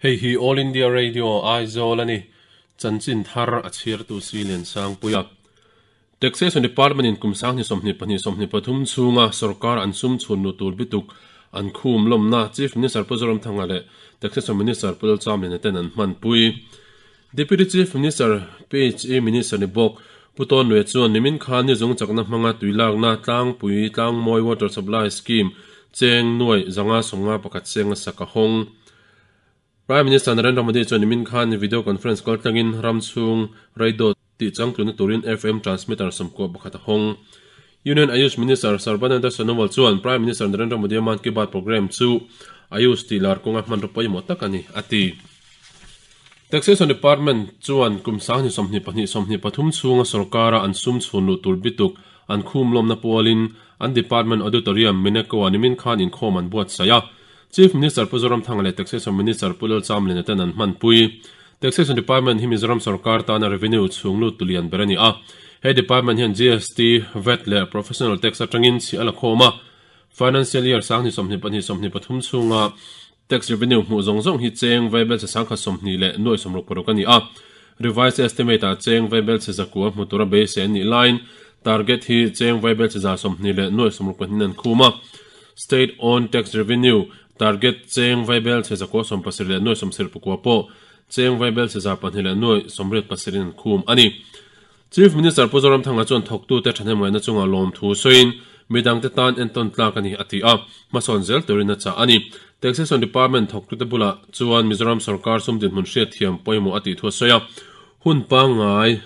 Hei hi All India Radio Aizawl a ni. Chanchin thar a chhiartu si Liansangpuia. Taxation Department in kum 2022 23 chhunga sorkar an sum chhun nu tur bituk an khum lawmna Chief Minister Pu Zoramthanga leh Taxation Minister Pu Lalchamliana ten an hmanpui. Deputy Chief Minister, PHE Minister ni bawk Pu Tawnluia chuan nimin khan ni zung chakna hmanga tui lakna tlangpui Tlangmawi Water Supply Scheme cheng nuai 551 senga sak a hawng. Prime Minister Narendra Modi chuan nimin khan video conference kal tlangin ram chhung radio tih changtluna turin FM transmitter 11 a hawng. Union Ayush Minister Sarbananda Sonowal chuan Prime Minister Narendra Modi-a Mann Ki Baat programme chu Ayush tih lar kawnga hmanraw pawimawh tak a ni, a ti. Taxation Department chuan kum 2022 23 chhunga sorkara an sum chhun luh tur bituk an khum lawmna pualin an department auditorium Mineco-ah nimin khan inkhawm an buatsaih a. Chief Minister Pu Zoramthanga leh Taxation Minister Pu Lalchamliana ten an hmanpui. Taxation Department hi Mizoram sorkar tana revenue chhung lut tu lian ber a ni a. He department hian GST, vat leh Professional Tax atangin chhiah a la khawm a. Financial Year 2022 23 chhunga tax revenue hmuh zawng zawng hi cheng vaibel che 126 a ni a. Revised estimate ah cheng vaibel che zakua hmu tura beisei an nih laiin target hi cheng vaibel che 120 an khum a. State owned tax revenue target cheng vaibel chhe 97 leh nuai 79 pawh cheng vaibel chhe 200 leh nuai 87 in an khum a ni. Chief Minister Pu Zoramthanga chuan thawktute thahnemngaihna chunga lawmthu sawiin midangte tan entawn tlak a ni a ti a, hmasawn zel turin a chah a ni. Taxation Department thawktute bulah chuan Mizoram sorkar sum dinhmun hriatthiam pawimawh a tih thu a sawi a, hun pangngai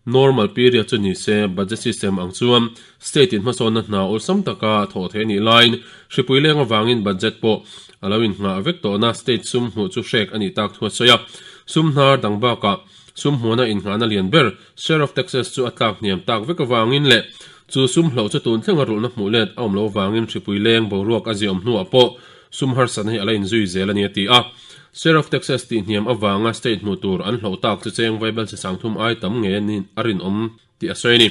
Normal period chu ni se, budget system ang chuan state in hmasawnna hna awlsam taka thawh theih a nih laiin hripui leng avangin budget pawh a lo inngah vek tawhna state sum hmuh chu hrek a nih tak thu a sawi a. Sum hnar dang bakah sum hmuhna innghahna lian ber share of taxes chu a tlak hniam tak vek avangin leh chu sum hloh chu tun thlenga rulhna hmuh let a awm loh avangin hripui leng boruak a ziaawm hnuah pawh sum harsatna hi a la inzui zel a ni a ti a. Share of taxes tih hniam avanga state hmuh tur an hloh tak chu cheng vaibel che sangthum ai tam ngei a rinawm tih a sawi a ni.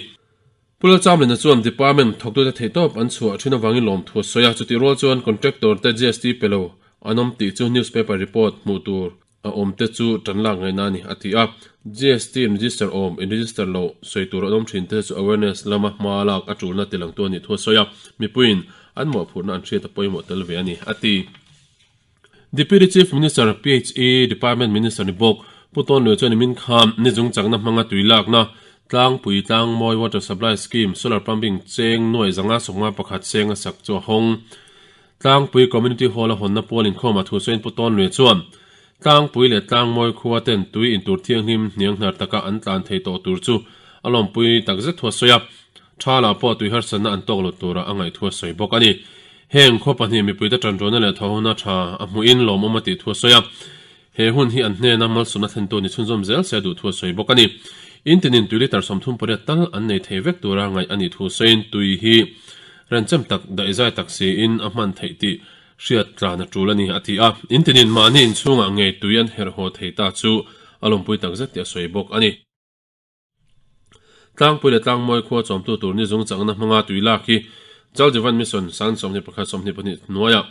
Pu Lalchamlina chuan department thawktute theihtawp an chhuah thin avangin lawmthu a sawi a, chutih rual chuan contractor te GST pe lo an awm tih chu newspaper report hmuh tur a awm te chu tan lak ngaihna a ni a ti a. GST in register awm, in register lo sawi tur an awm thin te chu awareness lama hma lak a tulna tilangtu a nih thu a sawi a, mipuiin an mawhphurhna an hriat a pawimawh tel ve a ni a ti. Deputy Chief Minister, PHE Department Minister ni bawk Pu Tawnluia chuan nimin khan ni zung chakna hmanga tui lakna Tlangpui Tlangmawi Water Supply Scheme Solar Pumping cheng nuai 551 seng a sak chu a hawng. Tlangpui Community Hall a hawnna pual inkhawm a thu sawiin Pu Tawnluia chuan Tlangpui leh Tlangmawi khua ten tui intur thianghlim hniang hnar taka an tlan thei tawh tur chu a lawmpui takzet thu a sawi a. Tha lah pawh tui harsatna an tawk lo tura a ngaih thu a sawi bawk a ni. Heng khaw pahnih mipuite tanrualna leh thawhhona tha a hmuhin lawmawm a tih thu a sawi a, he hun hi an hnena malsawmna thlentu ni chhunzawm zel se a duh thu a sawi bawk a ni. In tinin tui litre 38 tal an nei thei vek tura ngaih a nih thu sawiin tui hi renchem tak daihzai tak siin a hman theih tih hriat tlan a tul a ni a ti a, in tinin mahni inchhungah ngei tui an herh haw thei ta chu a lawmpui takzet tih a sawi bawk a ni. Tlangpui leh Tlangmawi khua chawmtu tur ni zung chakna hmanga tui lak hi Jal Jeevan Mission san 21 22 hnuaiah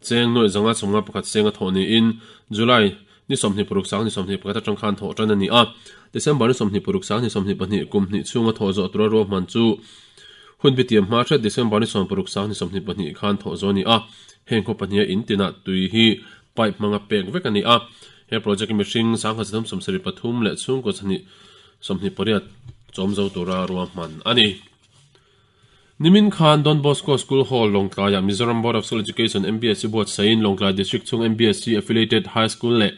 cheng nuaih 551 senga thawh niin July ni 26 sang ni 21 atang khan thawh tan a ni a. December ni 26 sang ni 22 kum hnih chhunga thawh zawh tura ruahman chu hun bitiam hma hret December ni 16 sang ni 22 khan thawh zawh a ni a. Heng khaw pahniha in tinah tui hi pipe hmanga pek vek a ni a. He project hi mihring 1373 leh chhungkaw chhnih 28 chawm zo tura ruahman a ni. Nimin khan Don Bosco School Hall, Lawngtlaiah Mizoram Board of School Education, MBSE, buatsaihin Lawngtlai District chhung MBSE Affiliated High School leh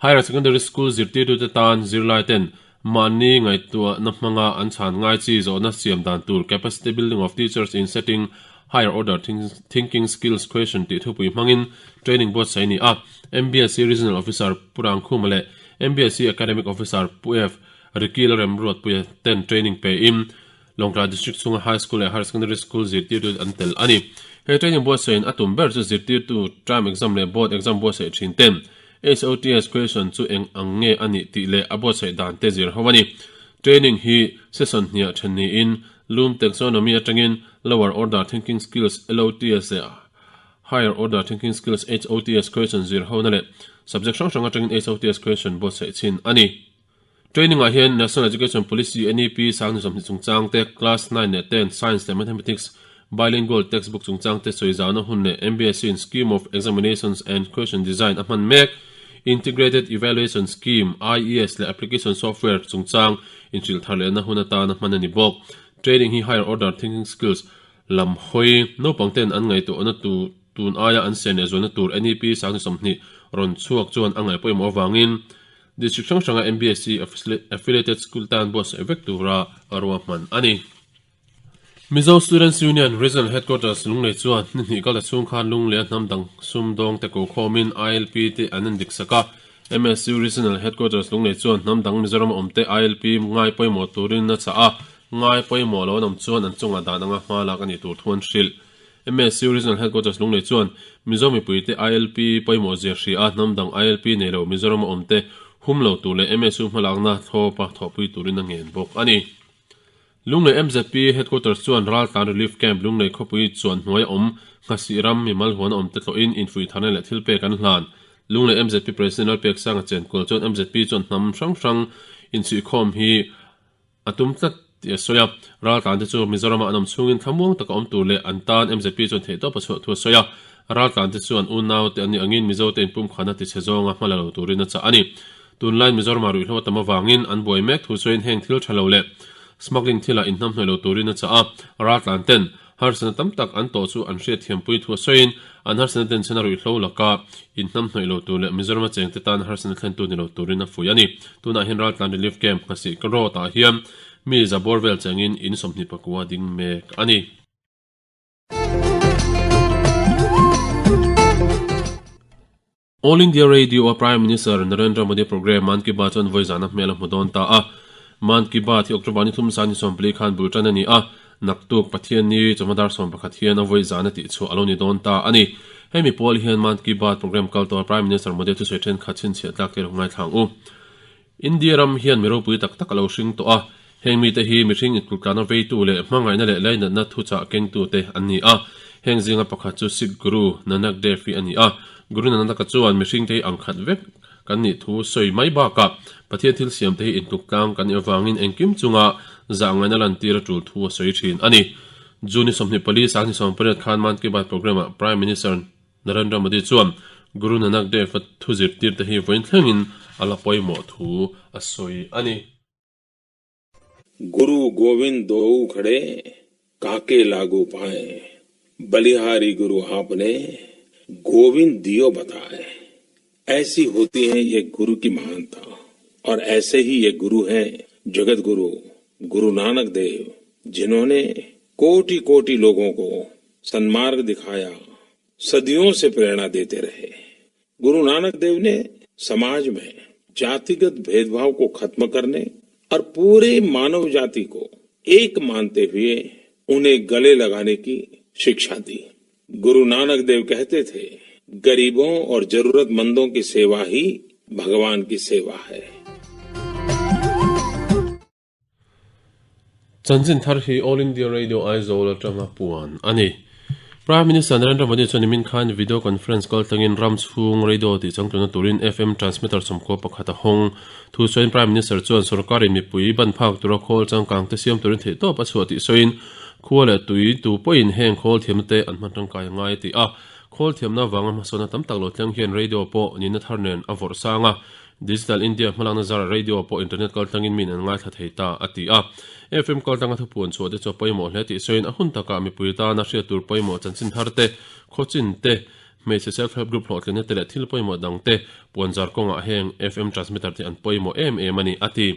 Higher Secondary School zirtirtute tan zirlaiten mahni ngaihtuahna hmanga an chhan ngai chi zawhna siam dan tur Capacity Building of Teachers in Setting Higher Order Thinking Skills Question tih thupui hmangin training buatsaih a ni a. MBSE Regional Officer Pu Rangkhuma leh MBSE Academic Officer Pu F. Rikil Remruatpuia ten training pein Lawngtlai District chhunga High School leh Higher Secondary School zirtirtu an tel a ni. He training buatsahin a tum ber chu zirtirtu term exam leh board exam buatsaih thin ten HOTS question chu eng ang nge a nih tih leh a buatsaih dan te zir ho a ni. Training hi session hniah then niin Loom Taxonomy atangin Lower Order Thinking Skills, LOTS, leh. Higher Order Thinking Skills, HOTS, question zir hona leh subject hrang hrang atangin HOTS question buatsaih chhin a ni. Training ah hian National Education Policy, NEP, sang ni 20 chungchang te, Class 9 leh 10 Science leh Mathematics Bilingual Textbook chungchang te sawi zauhna hun leh MBSE in Scheme of Examinations and Question Design a hman mek Integrated Evaluation Scheme, IES, leh Application Software chungchang inhrilh thar lehna hun atana hman a ni bawk. Training hi Higher Order Thinking Skills lam hawi naupang ten an ngaihtuahna tu tun aia an sen leh zualna tur NEP 20 rawn chhuak chuan a ngaih pawimawh avangin District hrang hranga MBSE Affiliated School tan buatsaih vek tura ruahman a ni. Mizo Students Union Regional Headquarters Lunglei chuan ni hnih kalta chhung khan Lunglei a hnam dang sumdawng te ko khawmin ILP te an en dik sak a. MSU Regional Headquarters Lunglei chuan hnam dang Mizoram a awm te ILP ngai pawimawh turin a chah a, ngai pawimawh lo an awm chuan an chungah dan anga hma lak a nih tur thu an hrilh. MSU Regional Headquarters Lunglei chuan Mizo mipuite ILP pawimawh zia hria a, hnam dang ILP nei lo Mizoram a awm te hum lo tur leh MSU hmalakna thlawpa thawhpui turin a ngen bawk a ni. Lunglei MZP Headquarters chuan Raltlan Relief Camp Lunglei khawpui chuan hnuai a awm Nghasih ram mimal huan a awm te tlawhin infuih tharna leh thilpek an hlan. Lunglei MZP President Lalpeksanga Chenkual chuan MZP chuan hnam hrang hrang inchhuihkhawm hi a tum tlat tih a sawi a. Raltlan te chu Mizorama an awm chhungin thlamuang taka awm tur leh an tan MZP chuan theihtawp a chhuah thu a sawi a. Raltlan te chuan unau te an nih angin Mizo te inpumkhatna tichhe zawnga hma la lo turin a chah a ni. Tunlai Mizorama ruihhlo a tam avangin an buai mek thu sawiin heng thil tha lo leh smuggling thilah inhnamhnawih lo turin a chah a, raltlan ten harsatna tam tak an tawh chu an hriatthiampui thu a sawiin an harsatna ten chhena ruihhlo laka inhnamhnawih lo tur leh Mizorama chengte tan harsatna thlentu ni lo turin a fuih a ni. Tunah hian raltlan relief camp Nghasih Road ah hian mi za bawr vel chengin in 24 ding mek a ni. All India Radio a Prime Minister Narendra Modi programme Mann Ki Baat chuan vawi zana hmel a hmu dawn ta a. Mann Ki Baat hi October ni thum san ni 14 khan bul tan a ni a, naktuk Pathianni chawhma 11 hian a vawi zana tihchhuah a lo ni dawn ta a ni. Hemi pawl hian Mann Ki Baat programme kal tawha Prime Minister Modi thusawi thenkhat chhinchhiah tlak te lo ngaithla ang u. India ram hian mi ropui tak tak a lo hring tawh a, heng mite hi mihring inkultlana veitu leh hmangaihna leh lainatna thuchah kengtute an ni a. Heng zinga pakhat chu Sikh Guru Nanak Dev hi a ni a. Guru Nanak-a chuan mihringte hi angkhat vek kan nih thu sawi mai bakah Pathian thil siamte hi intuktlang kan nih avangin engkim chunga zahngaihna lantir a tul thu a sawi thin a ni. June ni 24 2018 khan Mann Ki Baat programme-ah Prime Minister Narendra Modi chuan Guru Nanak Dev-a thu zirtirte hi vawiin thlengin a la pawimawh thu a sawi a ni. Guru Govind दोऊ खड़े काके लागू पाए बलिहारी गुरु आपने गोविंद दियो बताए ऐसी होती है ये गुरु की महानता और ऐसे ही ये गुरु हैं जगत गुरु गुरु नानक देव जिन्होंने कोटि कोटि लोगों को सन्मार्ग दिखाया सदियों से प्रेरणा देते रहे गुरु नानक देव ने समाज में जातिगत भेदभाव को खत्म करने और पूरे मानव जाति को एक मानते हुए उन्हें गले लगाने की शिक्षा दी गुरु नानक देव कहते थे गरीबों और जरूरतमंदों की सेवा ही भगवान की सेवा है Chanchin thar hi All India Radio Aizawl atanga puan a ni. Prime Minister Narendra Modi chuan nimin khan video conference kal tlangin ram chhung radio tih changtluna turin FM transmitter 11 a hawng. Thu sawiin Prime Minister chuan sorkarin mipui ban phak tura khawl changkang te siam turin theihtawp a chhuah tih sawiin khua leh tui tu pawhin heng khawl thiamna te an hman tangkai a ngai a ti a. Khawl thiamna avanga hmasawnna tam tak lo thleng hian radio pawh nihna thar nen a vawrh sang a. Digital India hmalakna zarah radio pawh internet kaltlangin min an ngaithla thei ta, a ti a. FM kaltlanga thupuan chhuah te chu a pawimawh hle tih sawiin a hun takah mipui tana hriat tur pawimawh chanchin thar te, khawchin te, hmeichhe self help group hlawhtlinna te leh thil pawimawh dang te puanzar kawngah heng FM transmitter te an pawimawh em em a ni, a ti.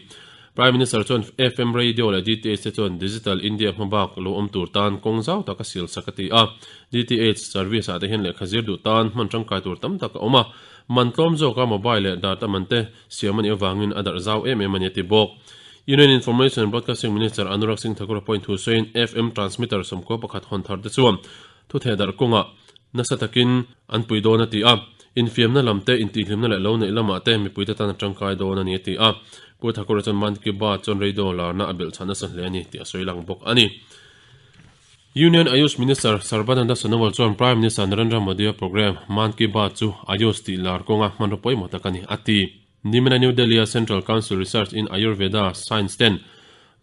Prime Minister chuan FM radio leh DTH te chuan Digital India hmabak lo awm tur tan kawng zau tak a sil sak a ti a. DTH service ah te hian lehkha zir duh tan hman tangkai tur tam tak a awm a. Man tlawm zawka mobile leh data man te siam a nih avangin a darh zau em em a ni a ti bawk. Union Information and Broadcasting Minister Anurag Singh Thakur a point thu sawiin FM transmitter 11 hawn thar te chuan thutheh darh kawngah nasa takin an pui dawn a ti a, infiamna lam te, intihhlimna leh lo neih lamah te mipuite tan a tangkai dawn a ni a ti a. Pu Thakur-a chuan Mann Ki Baat chuan radio larna a belhchhah nasa hle a ni tih a sawi lang bawk a ni. Union Ayush Minister Sarbananda Sonowal chuan Prime Minister Narendra Modi-a programme Mann Ki Baat chu Ayush tih lar kawnga hmanraw pawimawh tak a ni, a ti. Nimina New Delhi-a Central Council Research in Ayurveda Science ten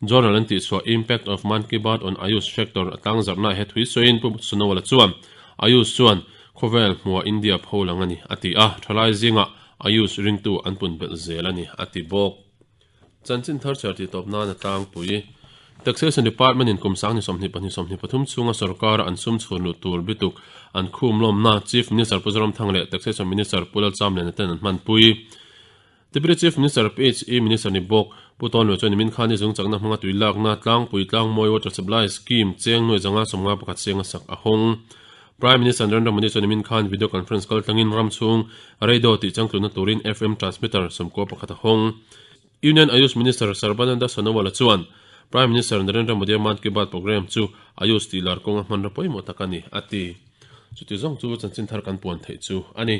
Journal an tihchhuah Impact of Mann Ki Baat on Ayush Sector a tlangzarhna he thui sawiin Pu Sonowal-a chuan Ayush chuan khawvel hmuha India pho lang a ni, a ti a, thalai zingah Ayush ringtu an pun belh zel a ni, a ti bawk. Chanchin thar chhiar tih tawp nan a tlangpui. Taxation Department in kum sang ni 22 23 chhunga sorkara an sum chhun luh tur bituk an khum lawmna Chief Minister Pu Zoramthanga leh Taxation Minister Pu Lalchamliana ten an hmanpui. Deputy Chief Minister PHE Minister ni bawk Pu Tawnluai chuan nimin khan i zung chakna hmanga tui lakna tlangpui tlangmawi Water Supply Scheme cheng nuai zanga 51 cheng a sak a hawng. Prime Minister Narendra Modi chuan nimin khan video conference kal tlangin ram chhung radio tih changtlunna turin FM transmitter 11 a hawng. Union Ayush Minister Sarbananda Sonowal-a chuan Prime Minister Narendra Modi-a Mann Ki Baat programme chu Ayush tih lar kawnga hmanra pawimawh tak a ni, a ti. Chuti zawng chu chanchin thar kan puan theih chu a ni.